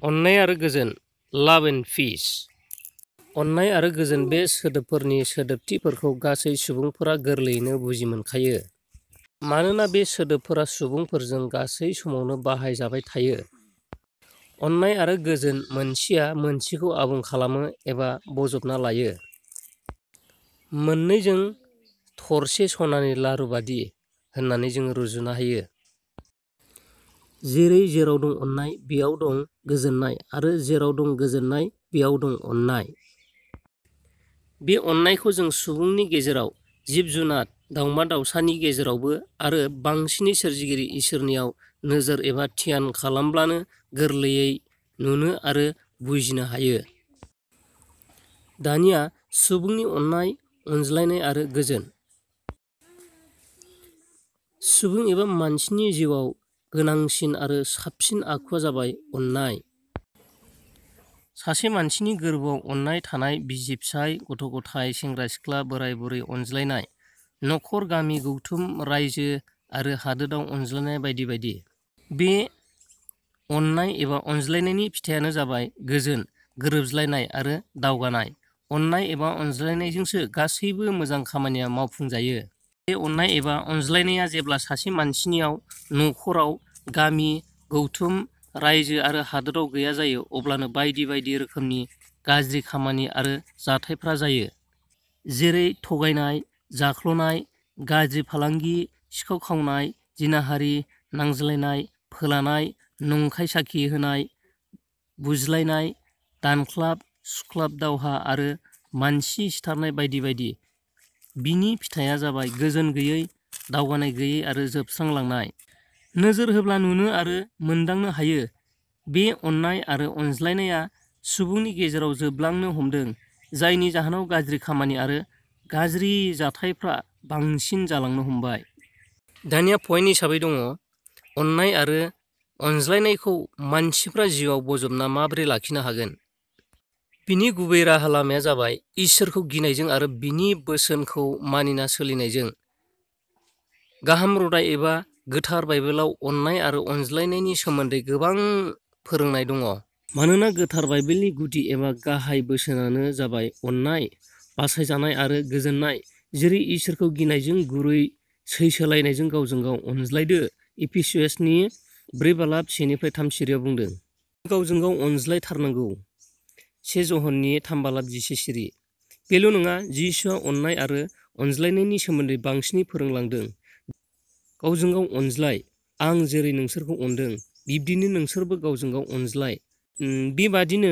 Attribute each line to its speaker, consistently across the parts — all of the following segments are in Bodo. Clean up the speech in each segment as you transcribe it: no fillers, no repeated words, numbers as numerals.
Speaker 1: अननाय आरो गोजोन, लाभ एन्ड पिस। अननाय आरो गोजोन बे सोदोबफोरनि सोदोबथिफोरखौ गासै सुबुंफोरा गोरलैयैनो बुजि मोनखायो। मानोना बे सोदोबफोरा सुबुंफोरजों गासै समावनो बाहायजाबाय थायो। अननाय आरो गोजोन मोनसेया मोनसेखौ आबुं खालामो एबा बजबना लायो। मोननैजों थरसे सनानि लारु बादि होननानै जों रुजुनो हायो। जेरै जेराव दं अननाय बेयाव दं गोजोननाय आरो जेराव दं गोजोननाय बेयाव दं अननाय। बे अननायखौ जों सुबुंनि गेजेराव, जिब जुनार, दाउमा दाउसानि गेजेरावबो आरो बांसिनै सोरजिगिरि इसोरनियाव नोजोर एबा ध्यान खालामब्लानो गोरलैयै नुनो आरो बुजिनो हायो। दानिया सुबुंनि अननाय, अनज्लायनाय आरो गोजोन। सुबुं एबा मानसिनि जिउआव गोनांसिन आरो साबसिन आखुआ जाबाय अननाय। सासे मानसिनि गोरबोआव अननाय थानाय बिसि फिसाय, गथ' गथाय, सेंग्रा सिख्ला, बोराय बुरै अनज्लायनाय, न'खर गामि गौथुम रायजो आरो हादोराव अनज्लायनाय बायदि बायदि। बे अननाय एबा अनज्लायनायनि फिथाइयानो जाबाय गोजोन, गोरोबज्लायनाय आरो दावगानाय। अननाय एबा अनज्लायनायजोंसो गासैबो मोजां खामानिया मावफुंजायो। बे अननाय एबा अनज्लायनाया जेब्ला सासे मानसिनियाव, न'खराव, गामि गौथुम रायजो आरो हादोराव गैया जायो अब्लानो बायदि बायदि रोखोमनि गाज्रि खामानि आरो जाथायफ्रा जायो। जेरै थगायनाय, जाख्ल'नाय, गाज्रि फालांगि, सिखाव खावनाय, जिनाहारि, नांज्लायनाय, फोलानाय, नंखाय साखि होनाय, बुज्लायनाय, दानख्लाब सुख्लाब दावहा आरो मानसि सिथारनाय बायदि बायदि। बिनि फिथाइया जाबाय गोजोन गैयै, दावगानाय गैयै आरो जोबस्रांलांनाय। नोजोर होब्ला नुनो आरो मोनदांनो हायो। बे अननाय आरो अनज्लायनाया सुबुंनि गेजेराव जोबलांनो हमदों, जायनि जाहोनाव गाज्रि खामानि आरो गाज्रि जाथायफ्रा बांसिन जालांनो हमबाय। दानिया पइन्ट हिसाबै दङ अननाय आरो अनज्लायनायखौ मानसिफ्रा जिउआव बजबना माबोरै लाखिनो हागोन। बिनि गुबै राहा लामाया जाबाय इसोरखौ गिनायजों आरो बिनि बोसोनखौ मानिना सोलिनायजों। गाहाम रादाय एबा गोथार बाइबेलाव अननाय आरो अनज्लायनायनि सोमोन्दै गोबां फोरोंनाय दङ। मानोना गोथार बाइबेलनि गुदि एबा गाहाय बोसोनानो जाबाय अननाय, बासायजानाय आरो गोजोननाय। जेरै इसोरखौ गिनायजों गुरै सैसोलायनायजों गावजों गाव अनज्लायदो। इफिसियासनि 4:1-3 सिरियाव बुंदों। गावजों गाव अनज्लायथारनांगौ। 1 ज'हननि 3:10 बेल' नङा, जिसुआ अननाय आरो अनज्लायनायनि सोमोन्दै बांसिनै फोरोंलांदों। गावजों गाव अनज्लाय, आं जेरै नोंसोरखौ अनदों बिब्दिनो नोंसोरबो गावजों गाव अनज्लाय। बेबादिनो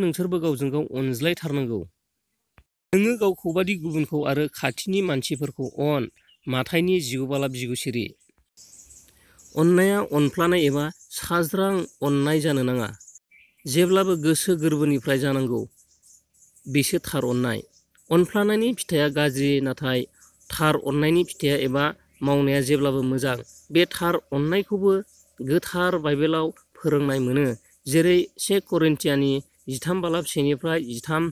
Speaker 1: नोंसोरबो गावजों गाव अनज्लायथारनांगौ। नोङो गावखौबादि गुबुनखौ आरो खाथिनि मानसिफोरखौ अन। माथाइनि 19:10 अननाया अनफ्लानाय एबा साज्रां अननाय जानो नाङा। जेब्लाबो गोसो गोरबोनिफ्राय जानांगौ। बेसो थार अननाय। अनफ्लानायनि फिथाइया गाज्रि, नाथाय थार अननायनि फिथाइया एबा मावनाया जेब्लाबो मोजां। बे थार अननायखौबो गोथार बाइबेलाव फोरोंनाय मोनो। जेरै 1 करिन्थियानि 13:1-13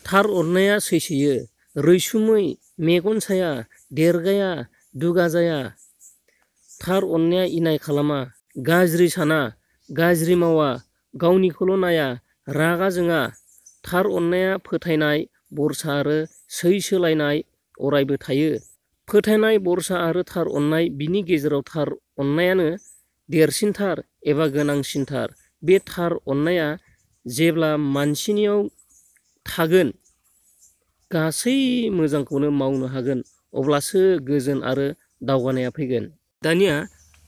Speaker 1: थार अननाया सैसोयो, रैसुमै, मेगन साया, देरगाया, दुगा जाया। थार अननाया इनाय खालामा, गाज्रि साना, गाज्रि मावा, गावनिखौल' नाया, रागा जोङा। थार अननाया फोथायनाय, बरसा आरो सैसोलायनाय अरायबो थायो। फोथायनाय, बरसा आरो थार अननाय बिनि गेजेराव थार अननायानो देरसिनथार एबा गोनांसिनथार। बे थार अननाया जेब्ला मानसिनियाव थागोन, गासै मोजांखौनो मावनो हागोन, अब्लासो गोजोन आरो दावगानाया फैगोन। दानिया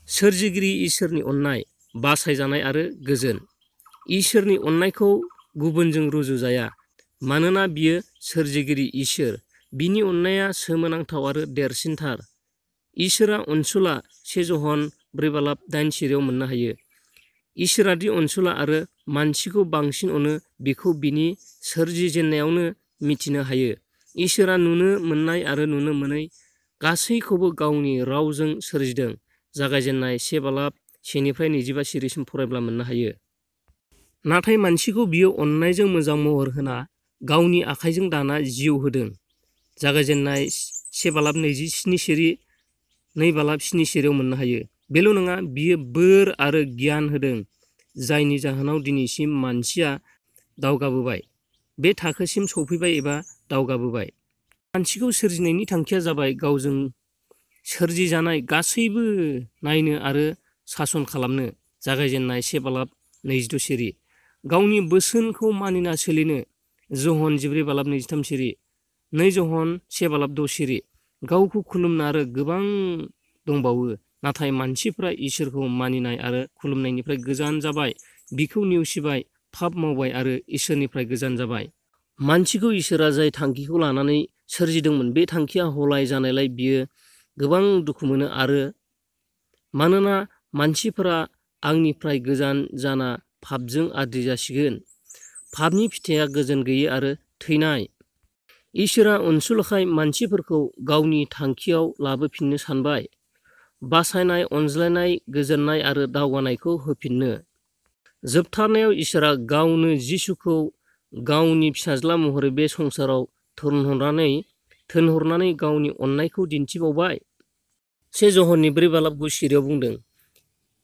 Speaker 1: सोरजिगिरि इसोरनि अननाय, बासायजानाय आरो गोजोन। इसोरनि अननायखौ गुबुनजों रुजुजाया। मानोना बियो सोरजिगिरि इसोर, बिनि अननाया सोमोनांथाव आरो देरसिनथार। इसोरा अनसुला 1 ज'हन 4:8 मोननो हायो। इसोरादि अनसुला आरो मानसिखौ बांसिन अनो बेखौ बिनि सोरजिजेननायावनो मिथिनो हायो। इसोरा नुनो मोननाय आरो नुनो मोनै गासैखौबो गावनि रावजों सोरजिदों। जागायजेननाय 1:1-25 सिरिसिम फरायब्ला मोननो हायो। नाथाय मानसिखौ बियो अननायजों मोजां महर होना गावनि आखाइजों दाना जिउ होदों। जागायजेननाय 1:27 सिरि 2:7 सिरियाव मोननो हायो। बेल' नङा, बियो बोर आरो गियान होदों। जायनि जाहोनाव दिनैसिम मानसिया दावगाबोबाय, बे थाखोसिम सौफैबाय एबा दावगाबोबाय। मानसिखौ सोरजिनायनि थांखिया जाबाय गावजों सोरजिजानाय गासैबो नायनो आरो सासन खालामनो। जागायजेननाय 7:22 सिरि। गावनि बोसोनखौ मानिना सोलिनो। जहन 14:23 सिरि। 2 जहन 1:6 सिरि। गावखौ खुलुमनो आरो गोबां दंबावो। नाथाय मानसिफ्रा इसोरखौ मानिनाय आरो खुलुमनायनिफ्राय गोजान जाबाय, बिखौ नेवसिबाय, पाप मावबाय आरो इसोरनिफ्राय गोजान जाबाय। मानसिखौ इसोरा जाय थांखिखौ लानानै सोरजिदोंमोन, बे थांखिया हलाय जानायलाय बियो गोबां दुखु मोनो आरो मानोना मानसिफोरा आंनिफ्राय गोजान जाना पापजों आद्रि जासिगोन। पापनि फिथाइया गोजोन गैयै आरो थैनाय। इसोरा अनसुलखाय मानसिफोरखौ गावनि थांखियाव लाबोफिननो सानबाय, बासायनाय, अनज्लायनाय, गोजोननाय आरो दावगानायखौ होफिननो। जोबथारनायाव इसोरा गावनो जिसुखौ गावनि फिसाज्ला महरै बे संसाराव थोनहरनानै गावनि अननायखौ दिन्थिबावबाय। 1 जहननि 4:9 सिरियाव बुंदों,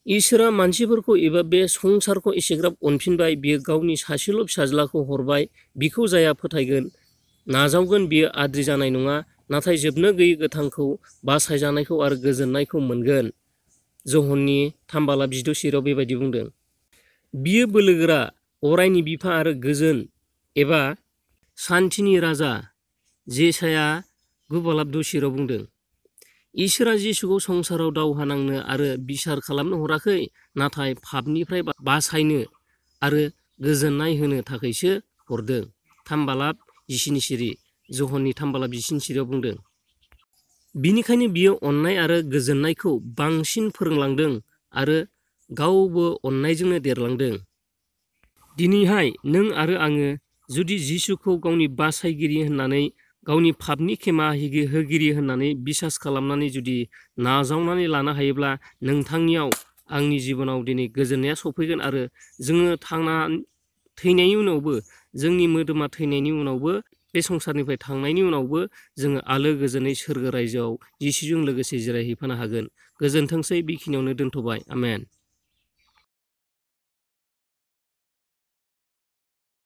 Speaker 1: इसोरा मानसिफोरखौ एबा बे संसारखौ एसेग्राब अनफिनबाय, बियो गावनि सासेल' फिसाज्लाखौ हरबाय। बिखौ जाया फोथायगोन, नाजावगोन, बियो आद्रि जानाय नङा, नाथाय जोबनो गैयै गोथांखौ, बासायजानायखौ आरो गोजोननायखौ मोनगोन। जहननि 3:6 सिरियाव बेबायदि बुंदों, बियो बोलोगोरा, अरायनि बिफा आरो गोजोन एबा सान्थिनि राजा। जेसाया 9:2 सिरियाव बुंदों, इसोरा जिसुखौ संसाराव दावहा नांनो आरो बिसार खालामनो हराखै, नाथाय पापनिफ्राय बासायनो आरो गोजोननाय होनो थाखायसो हरदों। 3:10 सिरि। जहननि 3:10 सिरियाव बुंदों, बिनिखायनो बियो अननाय आरो गोजोननायखौ बांसिन फोरोंलांदों आरो गावबो अननायजोंनो देरलांदों। दिनैहाय नों आरो आङो जुदि जिसुखौ गावनि बासायगिरि होननानै, गावनि पापनि खेमा होगिरि होननानै बिसास खालामनानै जुदि नाजावनानै लानो हायोब्ला, नोंथांनियाव आंनि जिबनाव दिनै गोजोननाया सफैगोन आरो जोङो थैनायनि उनावबो, जोंनि मोदोमा थैनायनि उनावबो, बे संसारनिफ्राय थांनायनि उनावबो जोङो आलो गोजोनै सोरगो रायजोआव जिसुजों लोगोसे जिरायहैफानो हागोन। गोजोनथोंसै, बेखिनियावनो दोनथ'बाय। आमेन।